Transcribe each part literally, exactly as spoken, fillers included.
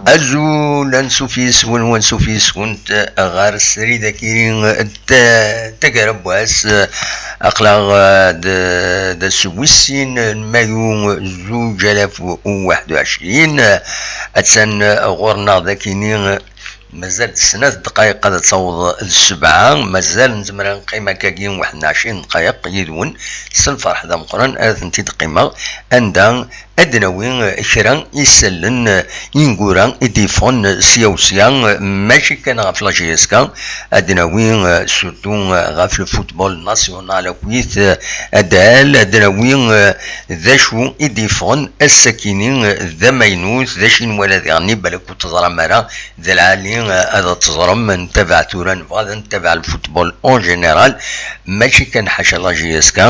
Azul, ansuf yes-wen, wansuf yes-went ɣer srid-agi n t-, taggara n wass. Aql-aɣ, eh, d, d ass wis sin n mayu zuǧ alaf u waḥed u ɛecrin. Attan ɣur-neɣ dagini, mazal-d snat ddqayeq ad taweḍ d ssebɛa. Mazal nezmer ad neqqim akkagi waḥed n ɛecrin ddqayeq yid-wen. S lferḥ d ameqqran ara tent-id-qqimeɣ, anda ad d-nawi kra isallen, ineggura i d-yeffɣen sya u sya, mačči kan ɣef la J S K, ad d-nawi surtout ɣef le football national akkit adal, ad d-nawi d acu i d-yeffɣen ass-akini d amaynut, d acu i nwala diɣen, balak ur teẓram ara, d lɛali ad teẓrem, ntabaɛ tura, nebɣa ad ntabaɛ le football en général, mačči kan ḥaca la J S K.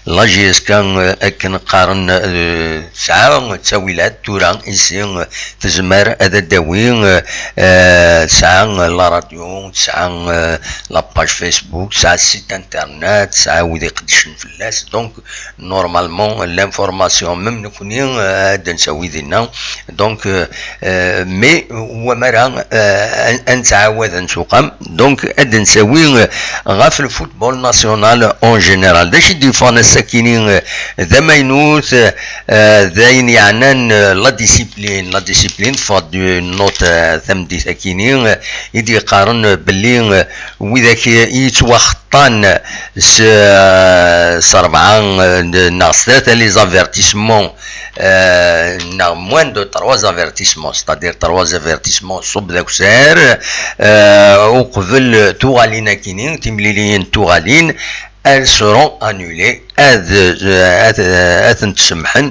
La J S K, akken qqaren, eh, tesɛa ttawilat tura ici, eh, tezmer ad d-tawi, eh, eh, tesɛa la radio, tesɛa, eh, la page Facebook, tesɛa site internet, tesɛa wid iqeddcen fell-as. Donc, normalement, l'information, même nekkni, eh, ad d-ntawi dinna. Donc, eh, eh, mais, wamara, eh, ad, ad nettɛawad ad nsuqam. Donc, ad d-ntawi, eh, ɣef le football national en général. D acu i d-yeffɣen ass-akini, eh, d amaynut, eh, d ayen yeɛnan, eh, la discipline. La discipline teffeɣ-d une note, eh, tameddit-akini, eh, i d-yeqqaren, eh, belli, eh, widak i yettwaxeṭṭan s, eh, s rebɛa, eh, neɣ s tlata les avertissements, euh, neɣ moins de trois avertissements, c'est-à-dire trois avertissements ṣṣub d akessar, euh, uqbel tuɣalin akini, timliliyin n tuɣalin, elles seront annulées, ad, ad, ad tent-semḥen.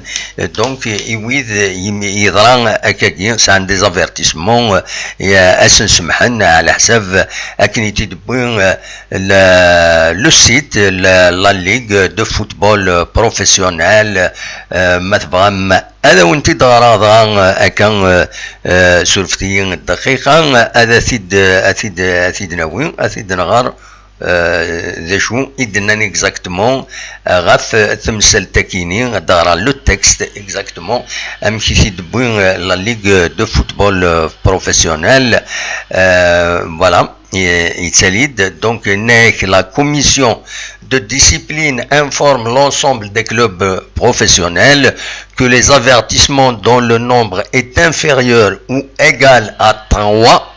Donc, i wid yim-, yeḍra akkagi, sɛan des avertissements, euh, ad sen-semḥen ɛla ḥsab akken i t-id-wwi, euh, le, le site, la, la ligue de football professionnel, euh, ma tebɣam ad awen-t-id-ɣreɣ dɣa, euh, akka, euh, euh, surfet-iyi dqiqa, ad t-id, ad t-id, ad t-id-nawi, ad t-id-nɣer, euh, d acu i d-nnan exactement, euh, ɣef temsalt-akini, ad d-ɣreɣ le texte exactement, amek i t-id-wwi, euh, la ligue de football, euh, professionnel, euh, voilà. Et, et c'est l'idée. Donc, la commission de discipline informe l'ensemble des clubs professionnels que les avertissements dont le nombre est inférieur ou égal à trois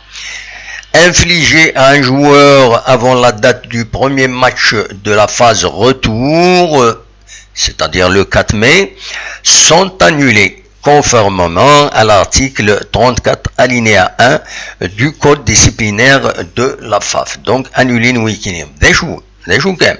infligés à un joueur avant la date du premier match de la phase retour, c'est-à-dire le quatre mai, sont annulés, conformément à l'article trente-quatre, alinéa un du code disciplinaire de la FAF. Donc, annulés n wikini. D acu, d acu kan.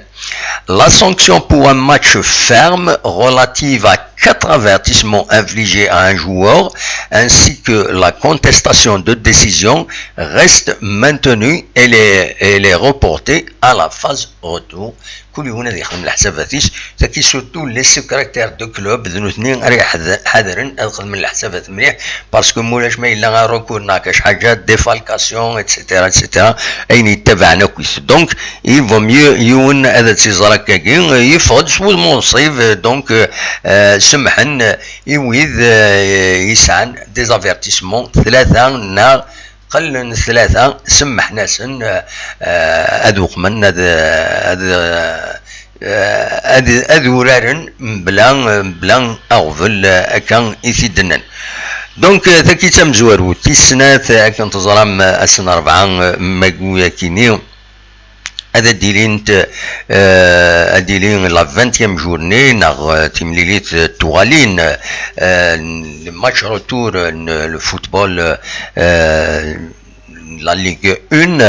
La sanction pour un match ferme relative à quatre avertissements infligés à un joueur ainsi que la contestation de décision reste maintenue et les, et les reportée à la phase retour. Kul yiwen ad yexdem leḥsabat-is, tagi surtout les secrétaires de club, d nutni ara iḥad-, ḥadren ad xedmen leḥsabat mliḥ, parce que mulac ma yella un recours neɣ kac ḥaǧa, défalcation, et cetera, et cetera, ayen yettabaɛen akk-is. Donc, il vaut mieux yiwen ad tt-iẓer akkagi, yeffeɣ-d s wudem unṣib, donc, euh, semmḥen i wid, euh, yesɛan des avertissements, tlata neɣ qellen tlata, semmḥen-asen, eh, ad uqmen, ad, ad, eh, ad, ad uraren mebla, mebla aɣbel, eh, akka i t-id-nnan. Donc, eh, tagi d tamezwarut tis snat, eh, akken teẓram, eh, ass n rebɛa, eh, magu-yakini, ad d-ilint, euh, ad d-ili la vingtième journée neɣ, euh, timlilit, euh, tuɣalin, euh, le match retour, euh, n le football, euh, la Ligue un,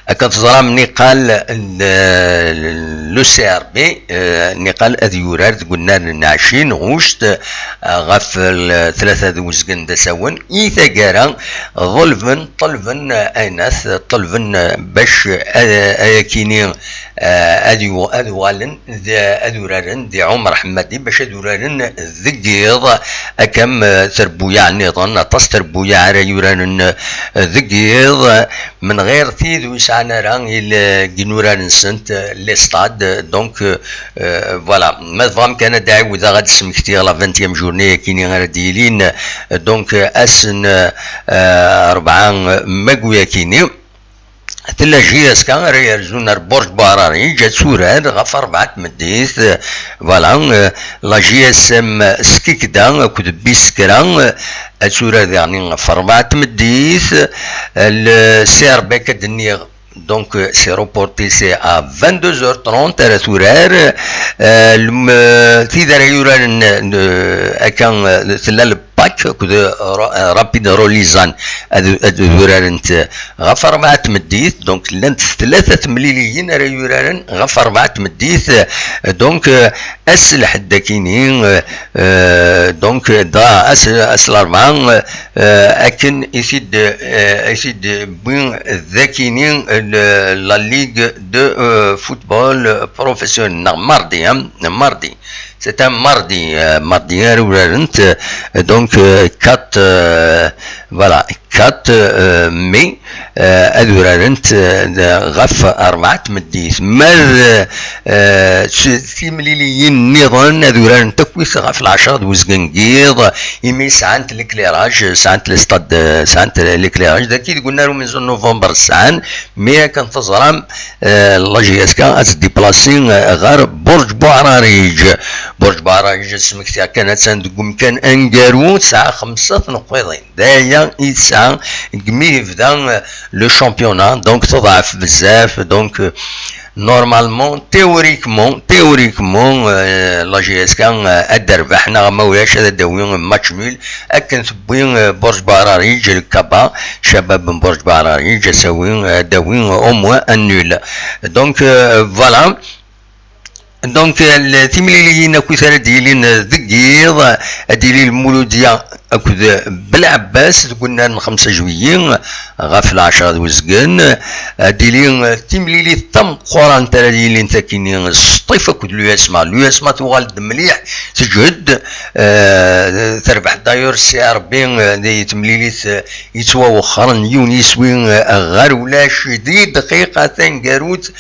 akka teẓram niqal, euh, le C R B, euh, niqal ad yurar deg unnar n ɛecrin ɣuct, euh, ɣef l-, tlata d uzgen d asawen, i taggara ḍelben, ṭelben, euh, aynat, ṭelben, euh, bac, euh, ayakini, euh, ad yu-, ad uɣalen d, ad uraren di Ɛumer Ḥemmadi bac ad uraren deg yiḍ, akkam, euh, terbuyaɛ nniḍen, aṭas terbuyaɛ ara yuraren, euh, deg yiḍ, menɣir tid ur yesɛan ara il-, inurar-nsent, euh, les stades, donc, euh, euh, voilà. Ma tebɣam kan ad d-ɛiwdeɣ ad d-smektiɣ la vingtième journée akini ara d-yilin, euh, donc, euh, ass n, euh, euh, rebɛa, euh, maggu akini. Tella J S K ara yerzun ar Burj Buɛrariǧ, ad turar ɣef rebɛa tmeddit, euh, voilà, euh, la J S M Skikda akked Biskra, euh, ad turar diɣen ɣef rebɛa tmeddit, euh, le C R B akka d-nniɣ, donc, euh, c'est reporté, c'est à vingt-deux heures trente ara turar, euh, lem-, euh, tid ara yuraren, euh, akka, euh, tella le Pak akked, euh, Ra-, euh, Rapid Rolizan ad, ad urarent, euh, ɣef rebɛa tmeddit, donc llant tlata temliliyin ara yuraren ɣef rebɛa tmeddit, euh, donc, euh, ass lḥedd akini, euh, euh, donc, euh, dɣa ass, ass larebɛa, euh, euh, akken i t-id, euh, i t-id-wwi d akini, euh, le, la Ligue de, euh, football professionnel, neɣ mardi, hein, mardi. C'est un mardi, euh, mardi ara urarent, euh, donc, euh, quatre, euh, voilà, quatre, euh, mai, euh, ad urarent, euh, ɣef rebɛa tmeddit. Ma d, euh, s-, timliliyin nniḍen ad urarent akkit ɣef lɛecra d uzgen n yiḍ, imi sɛant l'éclairage, sɛant le stade, euh, sɛant l'éclairage, dagi deg unnar umenzu n novembre sɛan, mais akken teẓram, euh, la J S K ad tdiplasi, euh, ɣer Burj Buɛrariǧ. Burj Buɛrariǧ, ad smektiɣ kan, attan deg umkan aneggaru, tesɛa xemsa tneqqiḍin. D aya i tesɛa degmi yebda, euh, le championnat, donc teḍɛef bezzaf, donc, euh, normalement, théoriquement, théoriquement, euh, la J S K, euh, ad d-terbeḥ, neɣ ma ulac ad d-tawi match nul, akken tewwi, euh, Burj Buɛrariǧ, le Kaba, Cabab n Burj Buɛrariǧ, ad tawi, euh, ad d-tawi au moins un nul. Donc, euh, voilà. Donc, euh, le, timliliyin akkit ara d-yilin, euh, deg yiḍ, ad d-yili Lmuludya akked Belɛebbas deg unnar n xemsa juillet ɣef lɛecra d uzgen. Ad d-tili, euh, timlilit tameqqrant ara d-yilin takini, Sṭif akked l'U S M A. L'U S M A tuɣal-d mliḥ, tejhed, euh, terbeḥ d'ailleurs C R B, euh, di temlilit, euh, yettwawexxren yiwen yiswi, euh, ɣer ulac di dqiqa taneggarut,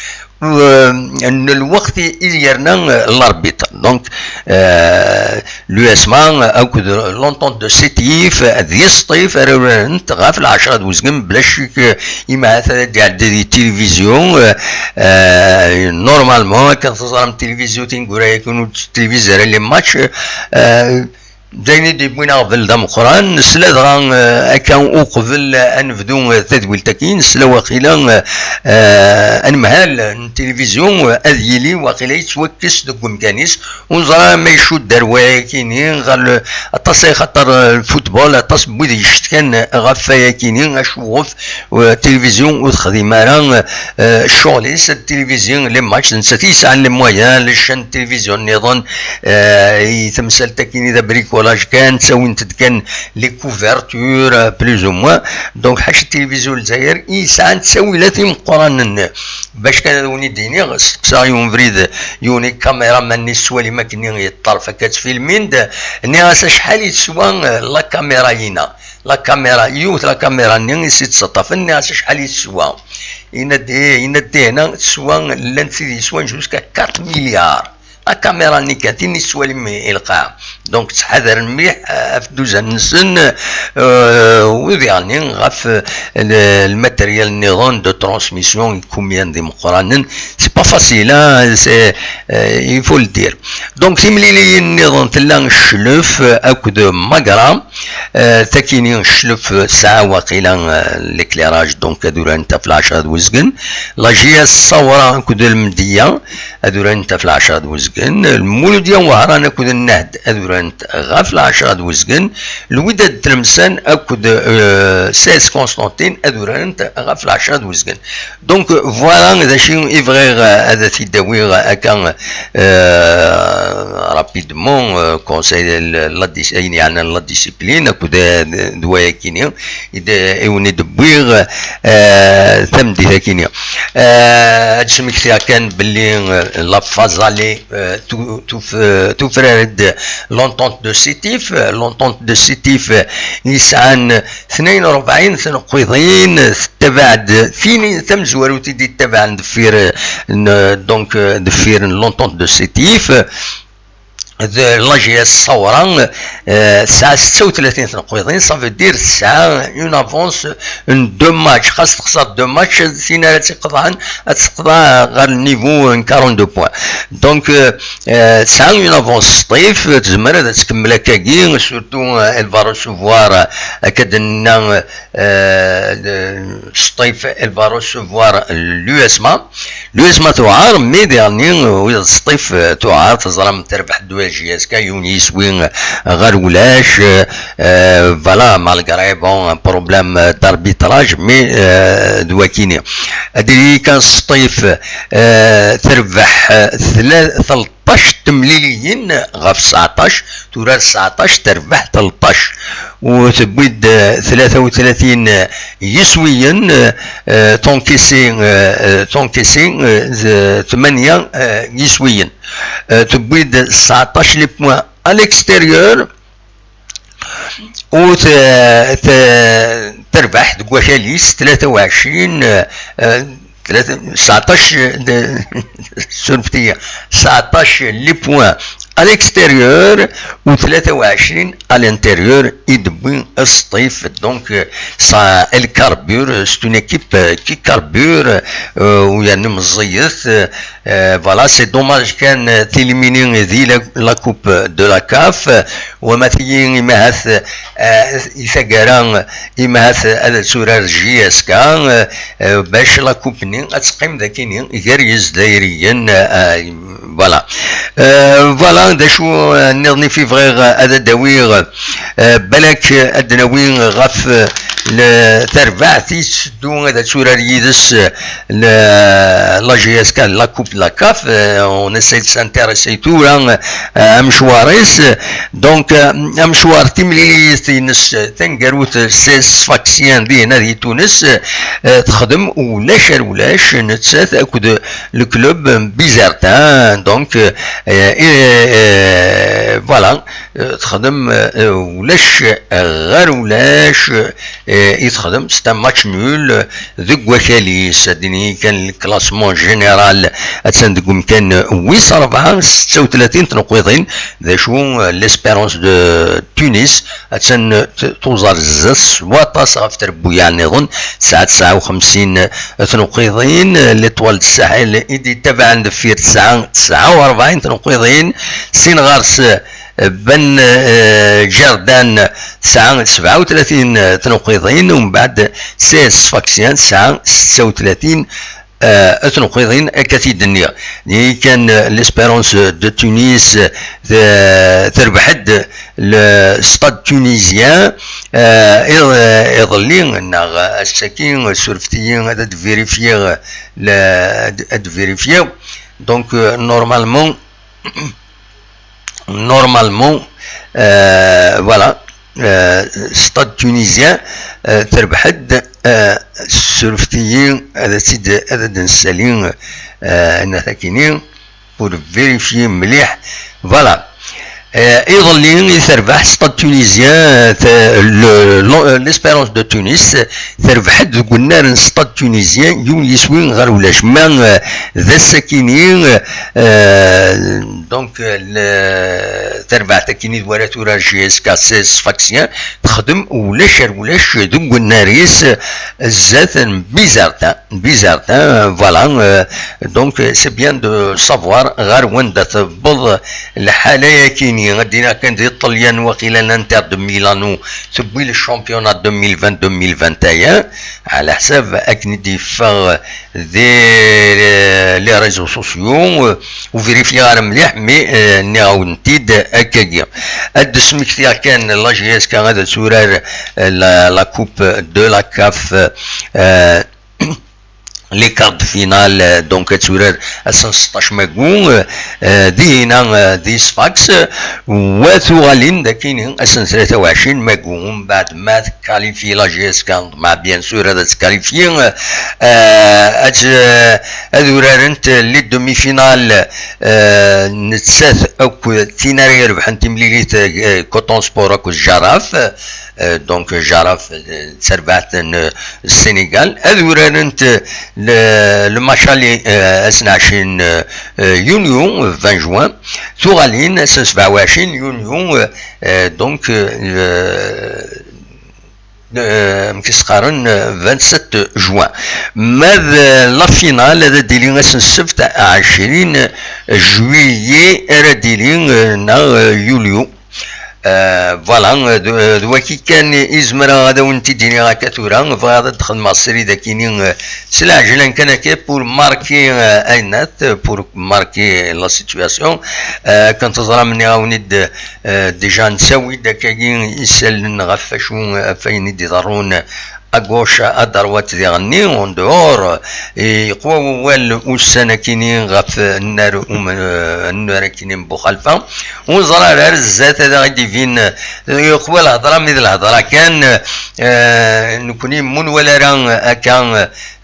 euh, n lweqt i, i yerna, euh, l'arbitre. Donc, euh, l'U S M A, euh, akked l'Entente de Sétif, euh, d Sṭif ara urarent ɣef lɛecra d uzgen, bla ccek, euh, imi ahat ad d-iɛeddi di tilivizyu, euh, euh, normalement, akken teẓram tilivizyu tineggura-agi ur tettilvizi ara les matchs, euh, d ayen i d-yewwin aɣbel d ameqqran. Nesla dɣa, eh, akka uqbel, eh, ad nebdu, eh, tadwilt-agi, nesla waqila, eh, eh, anemhal n tilivizyu, eh, ad yili waqila yettwakkes deg umkan-is. Ur neẓra ma icudd ar wayakini ɣer le-, aṭas ay xaṭer, eh, lfutbol, aṭas n wid yecetkan ɣef wayakini, acuɣef, eh, tilivizyu ur texdim ara, eh, ccɣel-is. Tilivizyu, les matchs, nettat i yesɛan les moyens, les chaînes de télévision nniḍen, eh, i temsalt akkin i d abricolage kan, ttawint-d kan les couvertures, eh, plus ou moins. Donc, ḥaca tilivizyu n Lezzayer i yesɛan ttawilat imeqqranen. Bac kan ad wen-id-iniɣ, steqsaɣ yiwen ubrid, yiwen ikamiraman-nni s ttwalim akkenni yeṭṭerf akka ttfilmin-d, nniɣ-as acḥal i teswa, eh, la caméra-ina. La caméra, yiwet la caméra-nni i s-ittseṭṭafen, nniɣ-as acḥal i teswa. Yenna-d, ih, yenna-d, ih, na, teswa, llant tid yeswan jusqu'à quatre milliards. Akamira-nni kan, tin i tettwalim i lqaɛa. Donc, ttḥadaren mliḥ, eh, ɣef dduzan-nsen, eh, u diɣen ɣef, eh, le, lmateryal nniḍen de transmission i kumyan d imeqqranen. C'est pas facile, hein, c'est, euh, il faut le dire. Donc timliliyin nniḍen tella Cclef, euh, akked Magra. Euh, takini Cclef, euh, tesɛa waqila, euh, l'éclairage, donc ad urarent ɣef lɛecṛa d uzgen. La J S Ṣawra akked Lmedya ad urarent ɣef lɛecṛa d uzgen. Lmuludya Wehran akked Nnehd ad urarent ɣef lɛecṛa d uzgen. Lwidad Tlemsan akked, euh, C S Constantine ad urarent ɣef lɛecṛa d uzgen. Donc, euh, voilà d acu i bɣiɣ, euh, ad t-id-awiɣ, euh, akka, euh, rapidement, euh, conseil, la, la dis-, ayen yeɛnan la discipline, akked, euh, d, d wayakini, i d, i wen-id-wwiɣ, euh, tameddit-akini. Euh, ad d-smektiɣ kan belli, euh, la phase aller, euh, tu-, tuf-, euh, tufrar-d l'entente de Sétif, euh, l'entente de Sétif, euh, yesɛan tnayen u rebɛin tneqqiḍin, tettabaɛ-d tin tamezwarut i d-yettabaɛen deffir, euh, n, donc, euh, deffir n l'entente de Sétif. De la J S Ṣawra, euh, tesɛa setta u tlatin tneqqiḍin, ça veut dire tesɛa une avance n deux matchs, xas texṣer deux matchs, tin ara tt-iqeḍɛen ad teqḍeɛ ɣer le niveau n quarante-deux points. Donc, euh, euh, tesɛa une avance Sṭif, tezmer ad tkemmel akkagi, surtout, euh, elle va recevoir, euh, akka d-nenna, euh, Sṭif, elle va recevoir l'U S M A. L'U S M A tuɛer, mais dernier, euh, wid Sṭif, euh, tuɛer, teẓram terbeḥ-d J S K, yiwen yiswi, euh, ɣer ulac, euh, euh, voilà, malgré, bon, un problème, euh, d'arbitrage, mais, euh, d wakini. Ad yili kan Sṭif, euh, terbeḥ, euh, tla-, tleṭṭac temliliyin ɣef tseɛṭac, turar tseɛṭac, terbeḥ tleṭṭac. U tewwi-d, euh, tlata u tlatin yiswiyen, euh, euh, t'encaisser, euh, euh, t'encaisser, euh, d-, tmanya, euh, yiswiyen. Euh, tewwi-d tseɛṭac les points à l'extérieur, u t-, t-, terbeḥ deg wakal-is tlata u ɛecrin, euh, euh, tlata, tseɛṭac, d-, surfet-iyi, tseɛṭac les points à l'extérieur u tlata u ɛecrin à l'intérieur i d-tewwi Sṭif. Donc, euh, ça, elle carbure, c'est une équipe, euh, qui carbure, euh, u yerna meẓẓiyet, euh, Euh, voilà, c'est dommage kan, euh, tilimini di la, la coupe de la CAF, euh, wama tigi imahat, euh, i taggara, euh, imahat, euh, ad turar J S K, euh, euh, bac la coupe-nni ad teqqim d akini gar Yizzayriyen, euh, euh, voilà. Euh, voilà, d acu, euh, nniḍen i fi bɣiɣ, euh, ad d-awiɣ, euh, balak, euh, ad d-nawi ɣef, euh, le, tarbaɛt i tetteddu ad turar yid-s, euh, le, la J S K, la coupe de la CAF, euh, on essaie de s'intéresser tura, euh, amecwar-is. Donc, euh, amecwar timlilit-ines taneggarut, c'est Sfaxien dinna di Tunes, euh, texdem ulac ar ulac nettat akked le club Bizertin. Donc, euh, euh, euh, voilà, euh, texdem, euh, ulac ɣer ulac, euh, i texdem, c'est un match nul, euh, deg wakal-is. Ad d-nini kan le classement général, attan deg umkan wis rebɛa, setta u tlatin tneqqiḍin. D acu, euh, l'Espérance de Tunis, attan, euh, t-, tuẓar zdat s waṭas ɣef trebbuyaɛ nniḍen, tesɛa tesɛa u xemsin tneqqiḍin. L'Étoile de Sahel i d-yettabaɛen deffir, tesɛa tesɛa u rebɛin tneqqiḍin. Sin ɣer-s, euh, Ben, euh, Ǧerdan tesɛa sebɛa u tlatin tneqqiḍin, umbeɛd C S Sfaxien tesɛa setta u tlatin, euh, tneqqiḍin, akka t-id-nniɣ. Nini kan, euh, l'Espérance de Tunis, euh, terbeḥ-d le Stade Tunisien, euh, iḍ-, iḍelli, neɣ ass-agi, surfet-iyi ad d-vérifier, le, ad d-vérifier. Donc, euh, normalement, normalement, euh, voilà, euh, Stade Tunisien, euh, terbeḥ-d, euh, surfet-iyi ad tt-id-, ad d-nsali, euh, anat akini, pour vérifier mliḥ. Voilà. Euh, iḍelli i terbeḥ Stade Tunisien, euh, te-, le, le, euh, l'Espérance de Tunis, terbeḥ-d deg unnar n Stade Tunisien, yiwen yiswi ɣer ulac. Ma, euh, d ass-akini, euh, Donc, euh, le, tarbaɛt akkin i d wara tura J S K, c'est Sfaxien, texdem ulac ar ulac deg unnar-is zdat n Bizertin, Bizertin, voilà, euh, donc, euh, c'est bien de savoir ɣer wanda tewweḍ lḥala-yakini. Ad d-iniɣ kan di Ṭṭelyan, waqila l'Inter de Milano tewwi le championnat deux mille vingt, deux mille vingt et un, ɛla ḥsab akken i d-yeffeɣ di les réseaux sociaux, euh, ur vérifier ara mliḥ, mais, euh, nniɣ-awen-t-id akkagi. Ad d-smektiɣ kan la J S K ad turar, euh, la, la coupe de la CAF, euh, les quarts de finale, euh, donc ad turar ass n seṭṭac maggu, euh, euh, dihina, euh, di Sfax, euh, wa tuɣalin d akini ass n tlata u ɛecrin maggu, mbeɛd ma tkalifyi la J S K, ma bien sûr ad tkalifyi, euh, ad, euh, ad urarent les demi-finales, euh, nettat akk tin ara irebḥen timlilit, euh, Coton Sport akked Jaraf, euh, donc Jaraf, euh, d tarbaɛt n, euh, Sénégal, ad urarent, euh, le, le match aller, euh, ass n ɛecrin, euh, euh, yunyu, euh, vingt juin, tuɣalin ass n sebɛa u ɛecrin yunyu, euh, euh, donc, euh, euh, amek i s-qqaren, euh, vingt-sept juin. Ma d, euh, la finale ad d-tili ass n ssebt ɛecrin juillet ara d-tili, euh, neɣ, euh, yulyu. Euh, voilà, euh, d, euh, d waki kan i zemreɣ ad awen-t-id-iniɣ akka tura. Bɣiɣ ad d-xedmeɣ srid akini, euh, s leɛjlan kan akka pour marquer, euh, aynat, pour marquer la situation. Euh, akken teẓram, nniɣ-awen-id, euh, déjà nettawi-d akkagi isallen ɣef wacu, ɣef wayen i d-iḍerrun à gauche, à droite diɣenni, en dehors, yeqwa wawal ussan akini ɣef nnar um-, nnar akini n Buxalfa. Ur neẓri ara ar zdat ad aɣ-d-ibin, yeqwa lhedra mi d lhedra kan, euh, nekni ur nwala ara akka,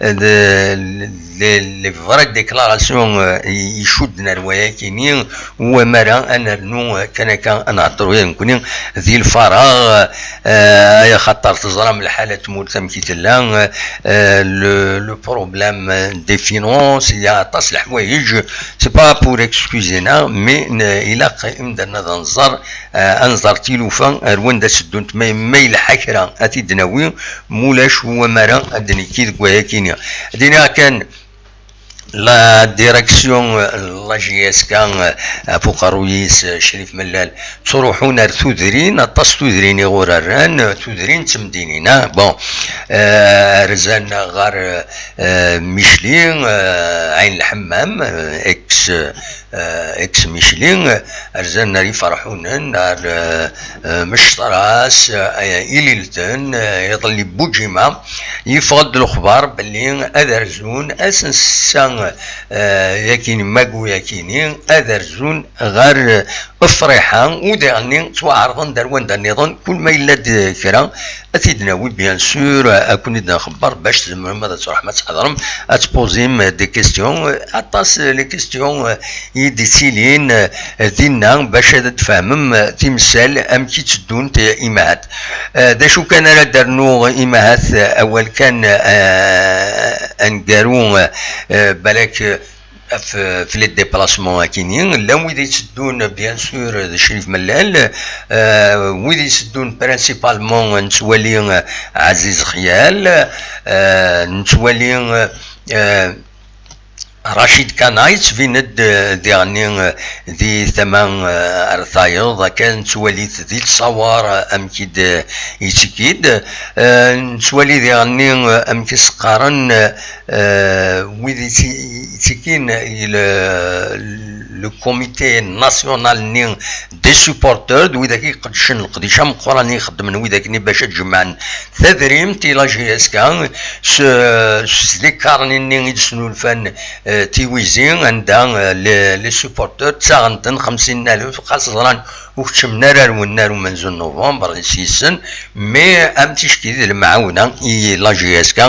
euh, de, les, les vraies déclarations, euh, i, icudden ar wayakini, wamara ad nernu, euh, kan akka ad nehder ula d nekni di lfaraɣ, euh, axaṭer teẓram lḥala n tmurt amek i tella, euh, le, le problème des finances, il y a aṭas leḥwayeǧ, c'est pas pour excuser neɣ, mais n-, ilaq imdanen ad nẓer, euh, ad nẓer tilufa ar wanda teddunt, ma, ma yelḥa kra ad t-id-nawi, mulac wamara ad d-nekki deg wayakini. Ad iniɣ kan, la direction, la J S K, ɣef uqerruy-is, Crif Mellal, ttruḥun ar tudrin, aṭas tudrin i ɣur rran, tudrin d temdinin, ah, bon, euh, rzan ɣer, euh, Micli, euh, Ɛin Lḥemmam, euh, ex, euh, ex Micli, rzan ar Iferḥunen, ar, euh, euh, Mecṭras, euh, Ililten, euh, iḍelli Buǧima, yeffeɣ-d lexbar belli ad rzun ass n ssetta, eh, yakini, magu yakini, ad rzun ɣer, eh, Friḥa, u diɣenni ttwaɛerḍen-d ar wanda nniḍen, kul ma yella-d kra, ad t-id-nawi, bien sûr, eh, ad ken-id-nxebber bac tzemrem ad truḥem ad tḥedrem, ad tpozim des questions, eh, aṭas, eh, les questions, eh, i d-ittilin, eh, dinna bac ad d-tfehmem, eh, timsal amek i tteddunt, eh, imahat. Eh, d acu kan ara d-rnuɣ imahat, eh, awal kan, eh, aneggaru, eh, balak, eh, ɣef, ɣef les déplacements akini, llan wid itteddun, bien sûr, d Crif Mellal, eh, wid itteddun principalement nettwali, eh, Ɛziz Xyal, eh, nettwali, eh, Racid Kana yettbin-d, eh, diɣenni, eh, di tama, eh, ar tayeḍ, akka nettwali-t di lṣawar, eh, amek i d, eh, yettekki-d. Eh, nettwali diɣenni, eh, amek i s-qqaren, eh, eh, wid yetti-, yettekkin i le, le comité national-nni des supporters, d widak i iqeddcen leqdic ameqqran i ixeddmen widak-nni bac ad jemɛen tadrimt i la J S K s, s tlikarnin-nni i d-snulfan, eh, tiwizi, anda, eh, les, les supporters ttaɣen-ten xemsin alef, xas ẓran ur keččmen ara ar wennar umenzu n novembre s-yessen, mais am ticki d lemɛawna i la J S K.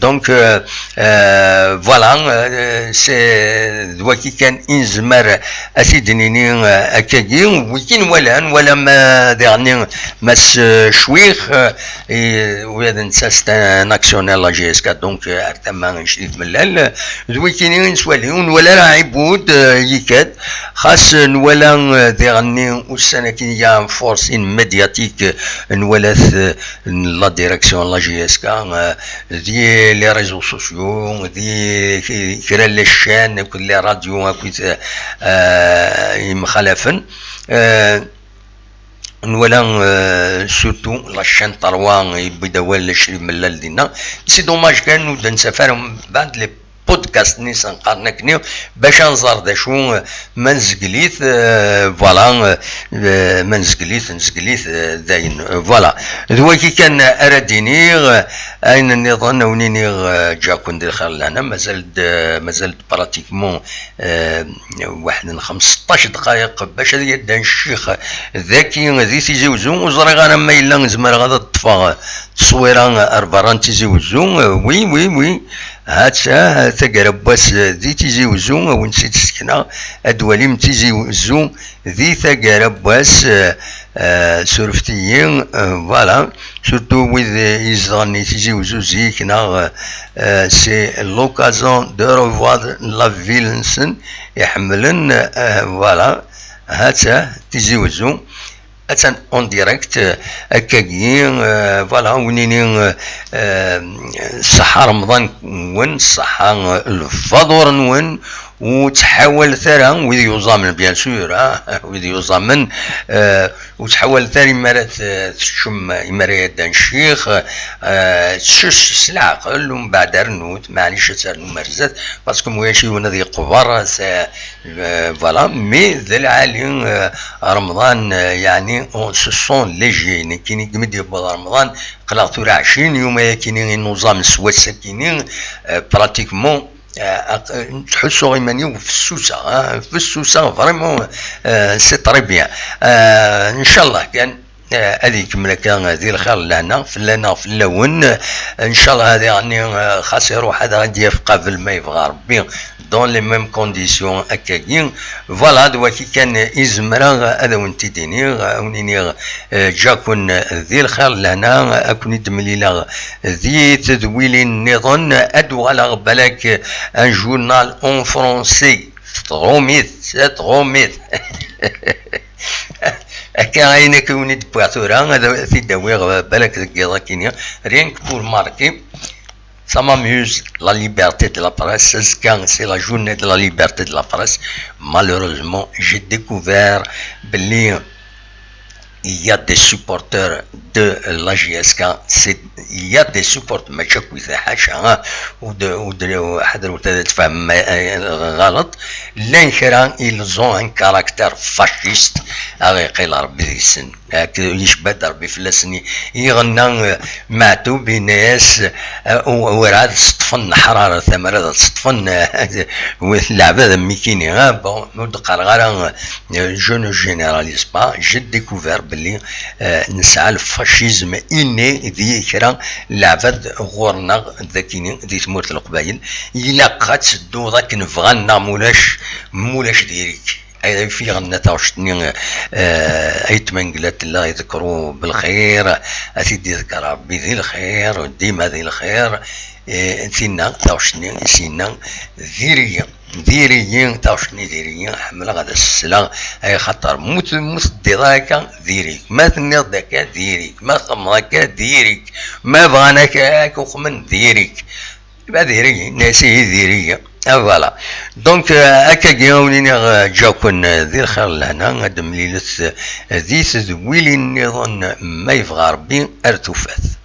Donc, euh, euh, voilà, euh, c'est d waki kan i nezmer ad t-id-nini, euh, akkagi. Wigi nwala, nwala ma diɣenni Mass, euh, Cwix, euh, i, ula d netta c'est un actionnaire la J S K, donc, euh, ar tama n Crif Mellal, euh, d wikini i nettwali, ur nwala ara Ɛibud, euh, yekkat, xas, euh, nwala, euh, diɣenni ussan akin ya forcing médiatique, euh, nwala-t, euh, n la direction n la J S K, euh, di les réseaux sociaux, di ki-, kra n les chaînes, akked les radios, akked, euh, imxalafen. Euh, Nwala, euh, surtout la chaîne trois, yewwi-d awal Crif Mellal dinna. C'est dommage kan ur d-nsaf ara mbeɛd les podcasts-nni s nqaren akkenni, bac ad nẓer d acu, euh, ma nezgel-it, euh, voilà, euh, euh, ma nezgel-it, nezgel-it, euh, dayen, euh, voilà. D wagi kan ara d-iniɣ, euh, ayen nniḍen, a wen-iniɣ, euh, ǧǧaken di lxir lehna, mazal-d, euh, mazal-d pratiquement, euh, waḥed n xemseṭṭac dqayeq bac ad yaddan ccix daki di Tizi Wezzu. Ur ẓriɣ ara ma yella zemreɣ ad ṭṭfeɣ tteswira ar berra n Tizi Wezzu. Oui, oui, oui. Ha-tt-a taggara n wass di Tizi Wezzu, a wen-tt-id-sekneɣ, ad d-twalim Tizi Wezzu di taggara n wass, euh, euh, surfet-iyi, euh, voilà. Surtout wid, euh, izedɣen i Tizi Wezzu zik, neɣ, euh, c'est l'occasion de revoir la ville-nsen, iḥemmlen, euh, voilà. Ha-tt-a Tizi Wezzu, attan en direct, euh, akkagi, euh, voilà, wen-ini, euh, euh, ṣṣeḥḥa Remḍan-nwen, ṣṣeḥḥa, euh, lfaḍur-nwen, ur ttḥawalet ara wid yuẓamen, bien sûr, ah, wid yuẓamen, euh, ur ttḥawalet ara imi ara t-, teččem, imi ara yaddan ccix, euh, teččec s leɛqel, umbeɛd rnut, maɛlic ad ternu ar zdat, parce que ma ulac yiwen ad yeqber, c'est, euh, voilà, mais d lɛali, euh, Remḍan, euh, yeɛni, on se sent léger, nekkini i m-d-yewweḍ Remḍan, qqleɣ tura ɛecrin yuma yakini i nuẓam s wass-akini, euh, pratiquement, euh, aq-, ttḥussuɣ iman-iw fessuseɣ, ah, fessuseɣ, vraiment, euh, c'est très bien. Euh, ncallah kan, euh, ad ikemmel akka di lxir n lehna, fell-aneɣ, fell-awen. Ncallah ad iɣenni, euh, xas iruḥ ad aɣ-d-yaf qabel ma yebɣa Rebbi, dans les mêmes conditions akkagi. Voilà, d waki kan i zemreɣ ad awen-t-id-iniɣ, ad awen-iniɣ, euh, ǧǧaken di lxir n lehna, ad ken-id-mlileɣ di tedwilin nniḍen, ad d-uɣaleɣ balak un journal en français. Tɣumit, tɣumit. Akka ayen akka i wen-id-wwiɣ tura, ad t-id-awiɣ balak deg yiḍ akini, rien que pour marquer. Ça m'amuse, la liberté de la presse. Azekka, c'est la journée de la liberté de la presse. Malheureusement, j'ai découvert belli il y a des supporters de la J S K. C'est, il y a des supporters, mačči akk wid, ḥaca, ah, ur d-, ur d-, ḥadret ad tfehmem, eh, ɣelṭ. Llan kra, ils ont un caractère fasciste. Ad iqqil Rebbi deg-sen. Ak-, yecba-d Rebbi fell-asen. Iɣenna, eh, Meɛtub, yenna-yas, eh, u-, werɛad teṭṭfen leḥrara, tamara ad teṭṭfen, eh, leɛbad am wikini. Ah, bon, ur d-qqareɣ ara, eh, je ne généralise pas, j'ai découvert belli, eh, nesɛa le fascisme inné di kra n leɛbad ɣur-neɣ dagini di tmurt n Leqbayel. Ilaq ad tedduḍ akken bɣan neɣ mulac, mulac diri-k. Ay, ay, fi ɣenna taɣect-nni, eh, ay tmengla tella iḍekru belxir, ad t-id-iḍker Rebbi di lxir, dima di lxir. Eh, tinna taɣect-nni i s-yenna diri-yi, diri-yi, taɣect-nni diri-yi, ḥemmleɣ ad as-sleɣ, ay xaṭer mu t-, mu teddiḍ akka diri-k, ma tenniḍ-d akka diri-k, ma txemmeḍ akka diri-k, ma bɣan akka, akka uxmen diri-k. Ad iri, nasi id iri. Ah, voilà. Donc, euh, akkagi, a wen-iniɣ, euh, ǧǧaken, euh, di lxir n lehna, ad d-mlilet, euh, di tedwilin nniḍen, ma yebɣa Rebbi, ar tufat.